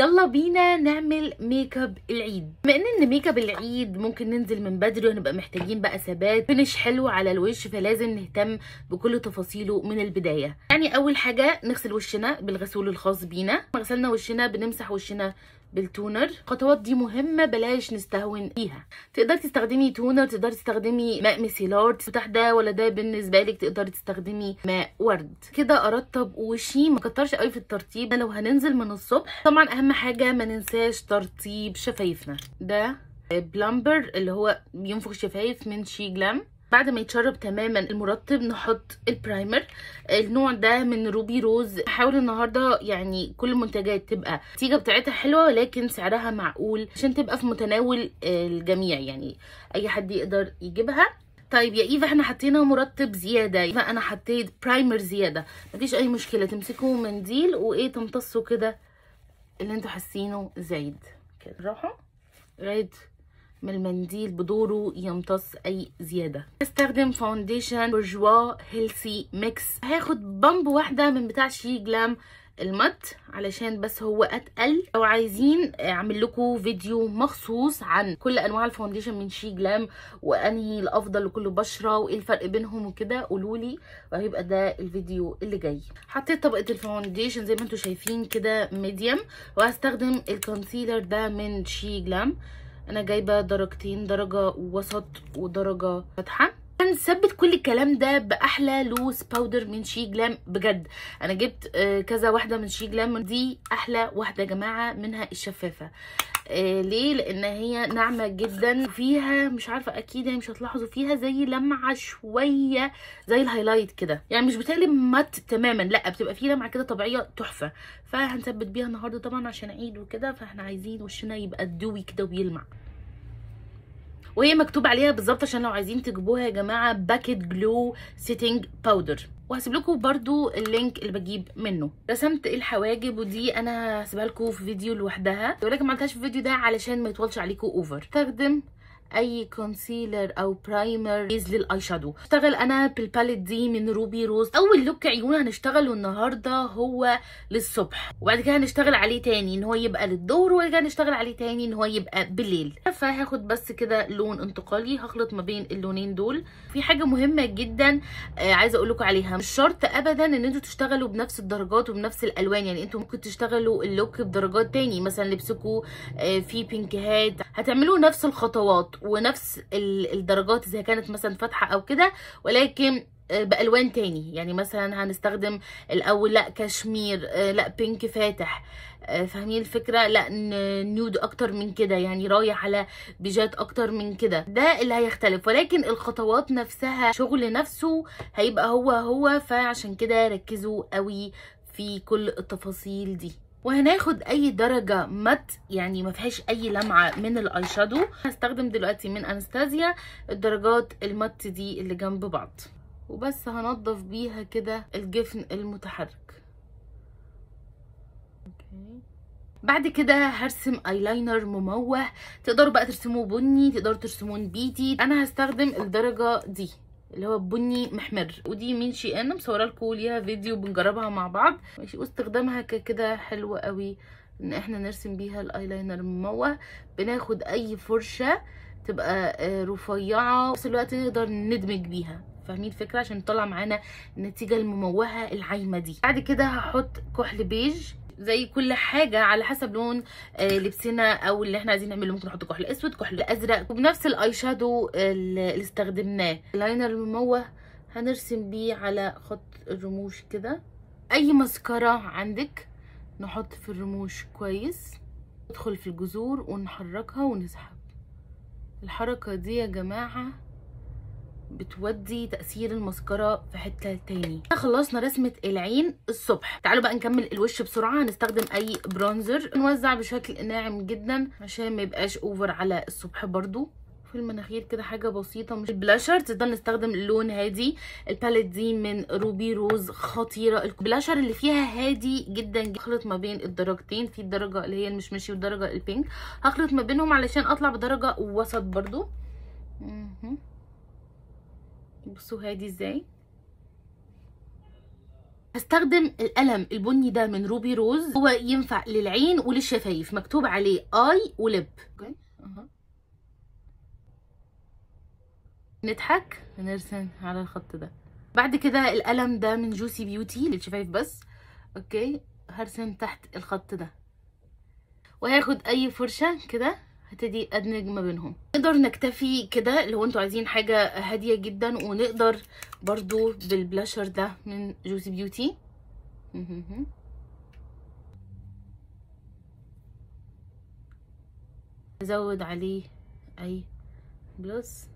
يلا بينا نعمل ميك اب العيد. بما ان ميك اب العيد ممكن ننزل من بدري وهنبقى محتاجين بقى ثبات finish حلو على الوش، فلازم نهتم بكل تفاصيله من البداية. يعني اول حاجة نغسل وشنا بالغسول الخاص بينا. غسلنا وشنا بنمسح وشنا بال toner. الخطوات دي مهمة بلاش نستهون فيها. تقدر تستخدمي toner، تقدر تستخدمي ماء micellar، متاح ده ولا ده بالنسبة لك، تقدر تستخدمي ماء ورد. كده ارطب وشي، ما كترش قوي في الترطيب لو هننزل من الصبح. طبعا اهم حاجة ما ننساش ترطيب شفايفنا. ده plumper اللي هو بينفخ شفايف من SHEGLAM. بعد ما يتشرب تماما المرطب نحط ال primer. النوع ده من Ruby Rose. حاول النهارده يعني كل المنتجات تبقى النتيجة بتاعتها حلوة ولكن سعرها معقول عشان تبقى في متناول الجميع، يعني اي حد يقدر يجيبها. طيب يا ايفا احنا حطينا مرطب زيادة، ايفا انا حطيت primer زيادة، مفيش اي مشكلة. تمسكوا منديل وايه تمتصوا كده اللي انتوا حاسينه زايد كده، راحة لغاية من المنديل بدوره يمتص اي زيادة. هستخدم foundation Bourjois Healthy Mix. هاخد pump واحدة من بتاع SHEGLAM ال matte علشان بس هو اتقل. لو عايزين اعمل لكم فيديو مخصوص عن كل انواع ال foundation من SHEGLAM وانهي الافضل لكل بشره وايه الفرق بينهم وكده، قولولي وهيبقى ده الفيديو اللي جاي. حطيت طبقه ال foundation زي ما انتم شايفين كده medium، وهستخدم ال concealer ده من SHEGLAM. انا جايبه درجتين، درجه وسط ودرجة فاتحة. هنثبت كل الكلام ده باحلى loose powder من SHEGLAM. بجد انا جبت كذا واحدة من SHEGLAM، دي احلى واحدة يا جماعة، منها الشفافه. ليه؟ لان هي ناعمة جدا وفيها مش عارفه اكيد يعني مش هتلاحظوا فيها زي لمعة شوية زي ال highlight كده، يعني مش بتقلب matte تماما، لا بتبقى فيه لمعة كده طبيعية تحفة. فهنثبت بيها النهارده طبعا عشان عيد وكده، فاحنا عايزين وشنا يبقى dewy كده وبيلمع. وهي مكتوب عليها بالظبط عشان لو عايزين تجيبوها يا جماعة، baked glow setting powder. وهسيب لكم برده ال link اللي بجيب منه. رسمت الحواجب ودي انا هسيبها لكم في فيديو لوحدها، ولكن ما عملتهاش في الفيديو ده علشان ما يطولش عليكم over. استخدم اي concealer او primer base لل eye shadow. اشتغل انا بال palette دي من Ruby Rose. اول look عيون هنشتغله النهارده هو للصبح، وبعد كده هنشتغل عليه تاني ان هو يبقى للظهر، وبعد كده هنشتغل عليه تاني ان هو يبقى بالليل. فهاخد بس كده لون انتقالي، هخلط ما بين اللونين دول. في حاجة مهمة جدا عايزه اقول لكم عليها، مش شرط ابدا ان انتوا تشتغلوا بنفس الدرجات وبنفس الالوان، يعني انتوا ممكن تشتغلوا ال look بدرجات تاني، مثلا لبسكم في بينكهات، هتعملوا نفس الخطوات ونفس الدرجات اذا كانت مثلا فاتحة او كده، ولكن بالوان تاني. يعني مثلا هنستخدم الاول لا كشمير، لا pink فاتح، فاهمين الفكرة، لا nude اكتر من كده، يعني رايح على بيجات اكتر من كده، ده اللي هيختلف، ولكن الخطوات نفسها شغل نفسه هيبقى هو هو. فعشان كده ركزوا قوي في كل التفاصيل دي. وهناخد اي درجه matte يعني ما فيهاش اي لمعة من ال eye shadow. هستخدم دلوقتي من انستازيا الدرجات ال matte دي اللي جنب بعض، وبس هنضف بيها كده الجفن المتحرك. okay. بعد كده هرسم ايلاينر مموه، تقدروا بقى ترسموه بني، تقدروا ترسموه بيتي. انا هستخدم الدرجة دي اللي هو بني محمر، ودي من SHEIN، مصوره لكم ليها فيديو بنجربها مع بعض ماشي. واستخدامها كده حلو قوي ان احنا نرسم بيها الايلاينر المموه. بناخد اي فرشه تبقى رفيعة في الوقت نقدر ندمج بيها، فاهمين الفكرة، عشان تطلع معانا النتيجة المموهه العايمه دي. بعد كده هحط كحل بيج زي كل حاجة على حسب لون لبسنا او اللي احنا عايزين نعمله، ممكن نحط كحل اسود، كحل ازرق، وبنفس ال eye shadow اللي استخدمناه. اللاينر المموه هنرسم بيه على خط الرموش كده. اي مسكره عندك نحط في الرموش كويس، ندخل في الجذور ونحركها ونسحب. الحركة دي يا جماعة بتودي تأثير المسكرة في حتة تاني. خلصنا رسمة العين الصبح، تعالوا بقى نكمل الوش بسرعة. هنستخدم اي bronzer، نوزع بشكل ناعم جدا عشان ما يبقاش over على الصبح. برضو في المناخير كده حاجة بسيطة، مش البلاشر تقدر نستخدم لون هادي. ال palette دي من Ruby Rose خطيرة، البلاشر اللي فيها هادي جدا. هخلط ما بين الدرجتين، في الدرجة اللي هي المشمشي والدرجة ال pink، هخلط ما بينهم علشان اطلع بدرجة وسط برضو. بصوا هادي ازاي. هستخدم القلم البني ده من Ruby Rose، هو ينفع للعين وللشفايف، مكتوب عليه eye و lip. okay نضحك نرسم على الخط ده. بعد كده القلم ده من Juicy Beauty للشفايف بس. okay هرسم تحت الخط ده، وهاخد اي فرشه كده هبتدي ادمج ما بينهم. نقدر نكتفي كده لو انتوا عايزين حاجة هادية جدا، ونقدر برضو بالبلاشر ده من Juicy Beauty. نزود عليه اي blush.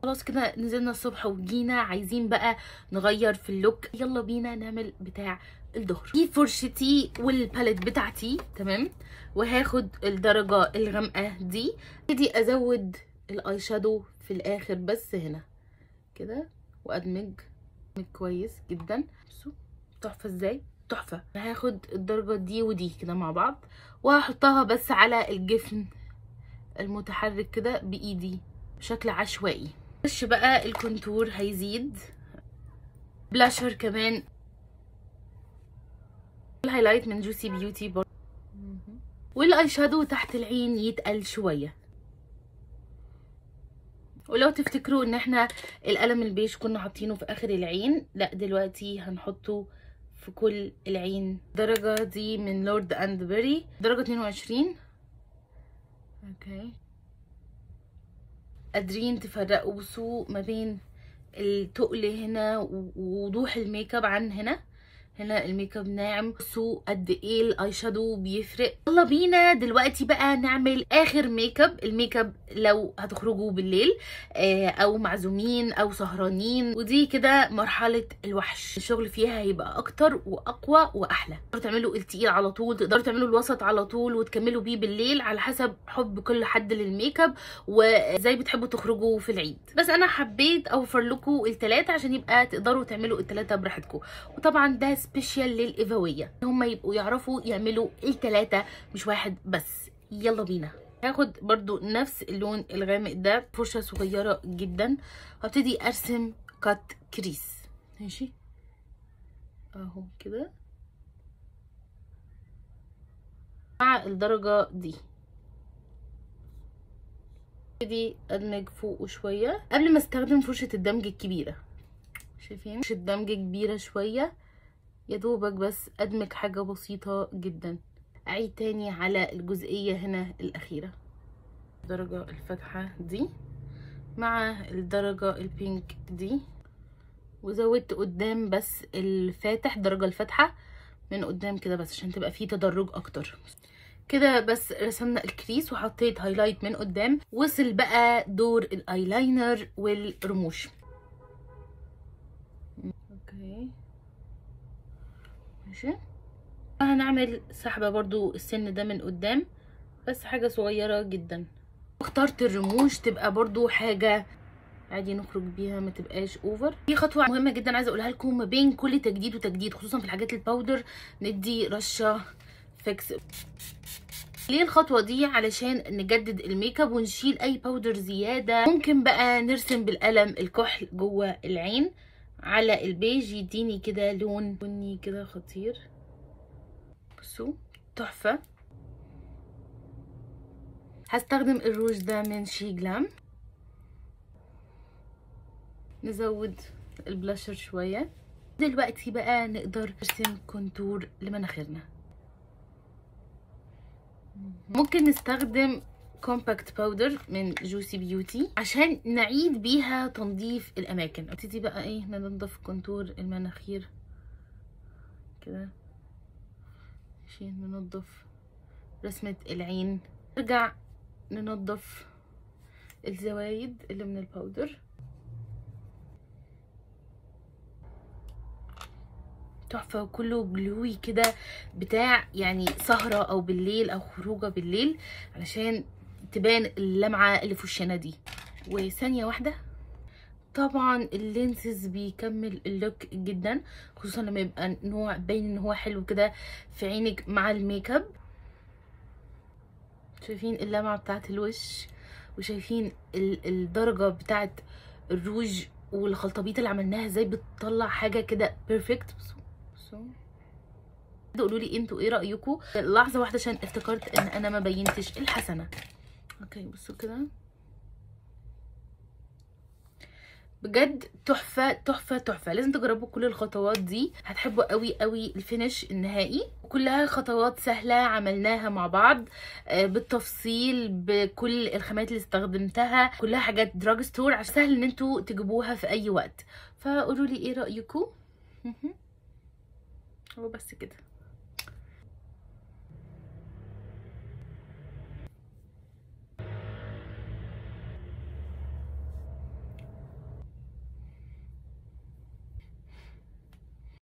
خلاص كده نزلنا الصبح وجينا عايزين بقى نغير في ال look، يلا بينا نعمل بتاع الظهر. دي فرشتي وال palette بتاعتي، تمام. وهاخد الدرجة الغامقه دي، ابتدي ازود ال eye shadow في الاخر بس هنا كده، وادمج كويس جدا. بصوا تحفة ازاي، تحفة. هاخد الدرجة دي ودي كده مع بعض، وهحطها بس على الجفن المتحرك كده بايدي بشكل عشوائي. وش بقى ال contour هيزيد، بلاشر كمان، ال highlight من Juicy Beauty برضه، وال eye shadow تحت العين يتقل شوية. ولو تفتكروا ان احنا القلم البيج كنا حاطينه في اخر العين، لا دلوقتي هنحطه في كل العين. الدرجة دي من Lord and Berry، درجه 22. okay قادرين تفرقوا بصوا ما بين التقل هنا ووضوح الميك اب عن هنا. هنا الميك اب ناعم، بصوا قد ايه ال eye shadow بيفرق. يلا بينا دلوقتي بقى نعمل اخر ميك اب. الميك اب لو هتخرجوا بالليل او معزومين او سهرانين، ودي كده مرحلة الوحش، الشغل فيها هيبقى اكتر واقوى واحلى. تقدروا تعملوا التقيل على طول، تقدروا تعملوا الوسط على طول، وتكملوا بيه بالليل على حسب حب كل حد للميك اب وازاي بتحبوا تخرجوا في العيد. بس انا حبيت اوفر لكم الثلاثة عشان يبقى تقدروا تعملوا الثلاثة براحتكم. وطبعا ده special للإيفاوية، هم يبقوا يعرفوا يعملوا التلاتة مش واحد بس. يلا بينا. هاخد برضو نفس اللون الغامق ده، فرشة صغيرة جدا، وابتدي ارسم cut crease. ماشي اهو كده مع الدرجة دي. ابتدي ادمج فوقه شوية قبل ما استخدم فرشة الدمج الكبيرة. شايفين فرشة دمج كبيرة شوية، يا دوبك بس ادمج حاجة بسيطة جدا. اعيد تاني على الجزئية هنا الاخيرة، الدرجة الفاتحة دي مع الدرجة ال pink دي، وزودت قدام بس الفاتح، الدرجة الفاتحة من قدام كده بس عشان تبقى فيه تدرج اكتر كده. بس رسمنا ال crease وحطيت highlight من قدام. وصل بقى دور الايلاينر والرموش. okay ماشي، هنعمل سحبة برضو السن ده من قدام بس حاجة صغيرة جدا. اخترت الرموش تبقى برضو حاجة عادي نخرج بيها، ما تبقاش over. في خطوة مهمة جدا عايزة اقولها لكم، ما بين كل تجديد وتجديد خصوصا في الحاجات ال powder ندي رشة fix. ليه الخطوة دي؟ علشان نجدد الميك اب ونشيل اي powder زيادة. ممكن بقى نرسم بالقلم الكحل جوه العين على البيج، يديني كده لون بني كده خطير. بصوا تحفة. هستخدم الروج ده من SHEGLAM. نزود البلاشر شوية. دلوقتي بقى نقدر نرسم contour لمناخيرنا. ممكن نستخدم compact powder من Juicy Beauty عشان نعيد بيها تنظيف الاماكن. ابتدي بقى ايه، ننضف contour المناخير كده عشان ننضف رسمة العين. نرجع ننضف الزوايد اللي من ال powder. تحفة وكله glowy كده بتاع يعني سهرة او بالليل او خروجة بالليل علشان تبان اللمعة اللي في وشنا دي. وثانية واحدة، طبعا ال lenses بيكمل ال look جدا، خصوصا لما يبقى نوع باين ان هو حلو كده في عينك مع الميك اب. شايفين اللمعة بتاعت الوش وشايفين الدرجة بتاعت الروج والخلطبيط اللي عملناها ازاي بتطلع حاجة كده perfect. بصوا بصوا، قولوا لي انتوا ايه رايكم. لحظة واحدة عشان افتكرت ان انا ما بينتش الحسنة. okay بصوا كده، بجد تحفة تحفة تحفة. لازم تجربوا كل الخطوات دي، هتحبوا قوي قوي ال finish النهائي. كلها خطوات سهلة عملناها مع بعض بالتفصيل، بكل الخامات اللي استخدمتها، كلها حاجات drugstore عشان سهل ان انتوا تجيبوها في اي وقت. فقولوا لي ايه رايكم. وبس كده.